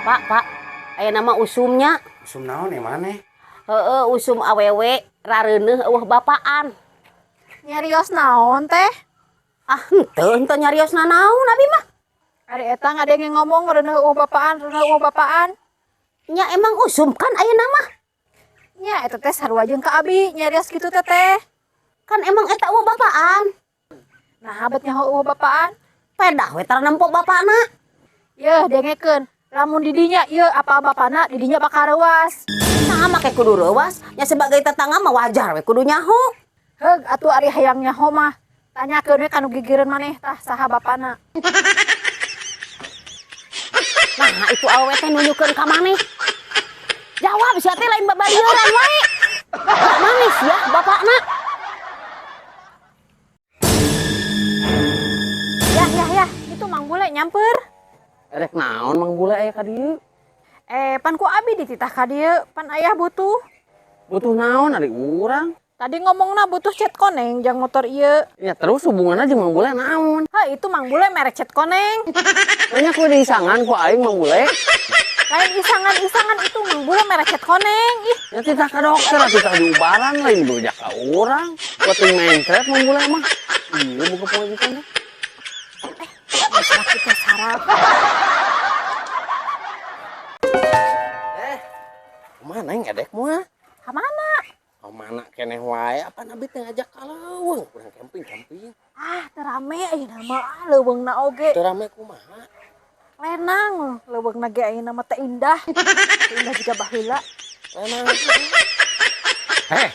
Pak, Pak, aya nama usumnya. Usum naon ya maneh? Heeh, usum awewe rareuneuh eueuh bapaan. Nyarios naon teh? Ah, henteu henteu nyarios nanaon abi mah. Ari eta ngadenge ngomong reuneuh eueuh bapaan, reuneuh eueuh bapaan. Nya emang usum kan aya nama. Nya eta teh sarua jeung ka abi nyarios kitu teh teh. Kan emang eta eueuh bapaan. Nah, bet nyaho eueuh bapaan. Pedah we tara nempo bapana. Yeuh dengekeun. Lamun di dinya ieu apa bapana di dinya bakal reuas. Nah, make kudu reuas, nya sebagai tetangga mah wajar we kudu nyaho. Heug atuh ari hayang nyaho mah. Tanyakeun we ka nu gigireun maneh tah saha bapana. Nah, itu awewe teh nunjukeun ka maneh. Jawab sia teh lain babalieuran wae. Gak manis ya bapakna. Yah yah yah, itu Mang Bule nyamper. Erek naon Mang Bule aya ka dieu? Pan ku abi dititah ka dieu, pan ayah butuh. Butuh naon ari urang? Tadi ngomongna butuh cat koneng jang motor ieu. Ya terus hubunganna jeung Mang Bule naon? Ha itu Mang Bule merek cat koneng. Banyak we diisangan ku aing Mang Bule. Lain isangan-isangan itu Mang Bule merek cat koneng. Ih, Ya titah ka dokter titah diubaran lain beujak ka urang. Penting mencret Mang Bule mah. Iya buka poe gitu teh. Geus laki teh sarap. Kumaha neng edek moal? Ka mana? Ka mana keneh wae apa nabi teh ngajak ka leuweung urang camping-camping. Ah, teu rame ayeuna mah ah, leuweungna oge. Teu rame kumaha? Lenang leuweungna ge ayeuna mah teh indah. Teh indah juga baheula. Lenang. Eh.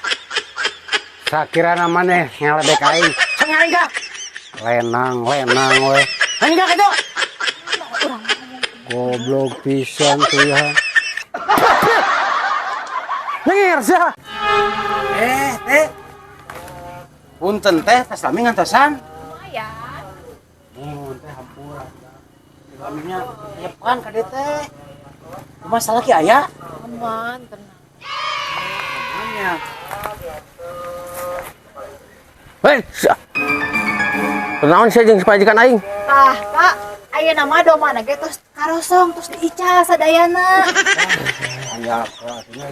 Sakirana maneh ngaledek aing. Sok ngaring ka. Lenang, lenang we. Ngaring ka kitu. Goblok pisan tuh ya. Nyengir sia. Teh. Punten teh, tas lami ngantosan. Lumayan. Mun teh hampura. Laminya nyepan ka dieu teh. Kumaha salaki aya? Aman, tenang. Amannya. Hei, sia. Kunaon sia jeung si pamajikan aing? Tah, Pak, ayeuna mah domana ge tos karosong tos diical sadayana. Aya ka atuh nya.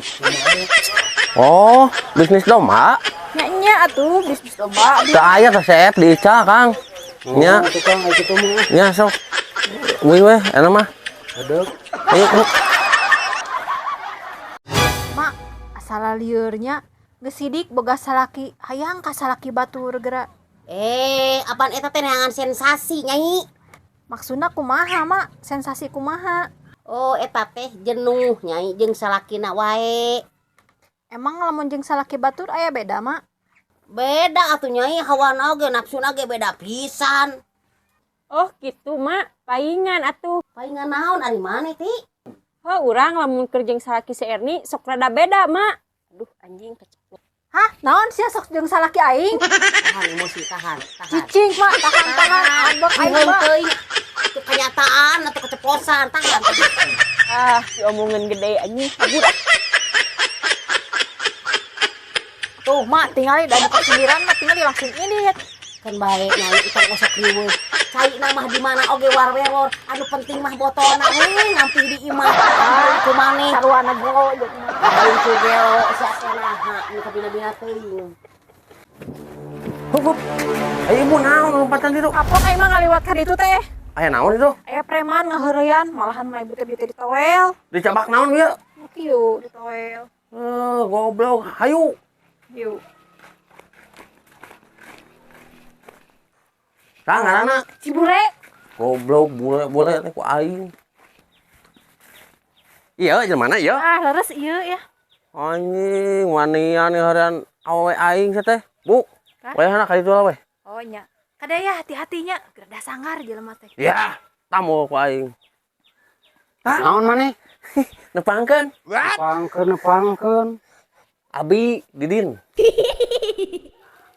Oh, bisnis domba. Nya nya atuh bisnis domba. Teu aya teh seet diical, Kang. Nya, Tukang aya kitu mah. nya sok. Wih weh, enak mah. Aduh. Ayo, kruk. Mak, asal liurnya geus sidik boga salaki, hayang ka salaki batur geura. Apaan eta teh neangan sensasi nyai? Maksudna kumaha, Mak? Sensasi kumaha? Oh, eta teh jenuh nyai jeung salakina wae. Emang lamun jeung salaki batur aya beda, Mak? Beda atuh nyai, hawana oge nafsuna ge beda pisan. Oh gitu mak, paingan atuh. Paingan naon ari maneh ti? Oh urang lamun keur jeung salaki si Erni sok rada beda mak. Aduh anjing keceplok. Hah, naon sia sok jeung salaki aing? Tahan emosi, tahan, tahan. Cicing, Mak, tahan tahan. Ambek aing, Mak. Teuing. Itu kenyataan atau keceplosan, tahan. Tahan. Ah, diomongin gede anjing. Kabur ah. Tuh, Mak, tingali da muka sindiran mah tingali langsung ini. Kan bae nyai itang osok riweuh. Cai mah di mana oge warweror, anu penting mah botolna we ngampih di imah. Ah, ku maneh. Sarwana gelo jeung mah. Lain ku gelo sia teh naha nu kabina-bina teuing. Hup, hup. Ayo ibu naon lompatan ditu? Kapok aing mah ngaliwat ka ditu teh. Aya naon itu? Aya preman ngaheureyan, malahan mah ibu teh beuti ditowel. Dicabak naon ieu? Kieu ditowel. Eh, goblok. Hayu. Yuk. Tah ngaranna? Cibure. Goblok bule-bule teh ku aing. Iya, jelema mana ieu? Ah, leres ieu ya. Anjing, wanian heureun awewe aing sia teh. Bu, Hah? wayahna ka ditu lah weh. Oh nya. Kada ya hati-hatinya, gerda sangar jelema teh. Ya, tamu ku aing. Hah? Naon maneh? Nepangkeun. Nepangkeun, nepangkeun. Abi Didin.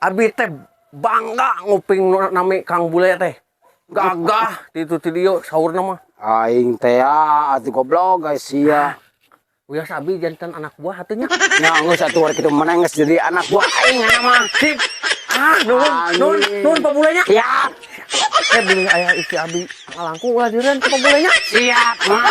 Abi teh bangga nguping nami Kang Bule teh. Gagah di itu ti dieu saurna mah. Aing teh atuh goblok guys sia. Wios abi janten anak buah atuh nya. Nya geus atuh kitu maneh geus jadi anak buah aing ana mah. Sip. Ah, nuhun, nuhun, nuhun Pak Bulenya. Siap. Bilih aya istri abi ngalangkung ulah dirian ke Pak Bulenya. Siap, mah.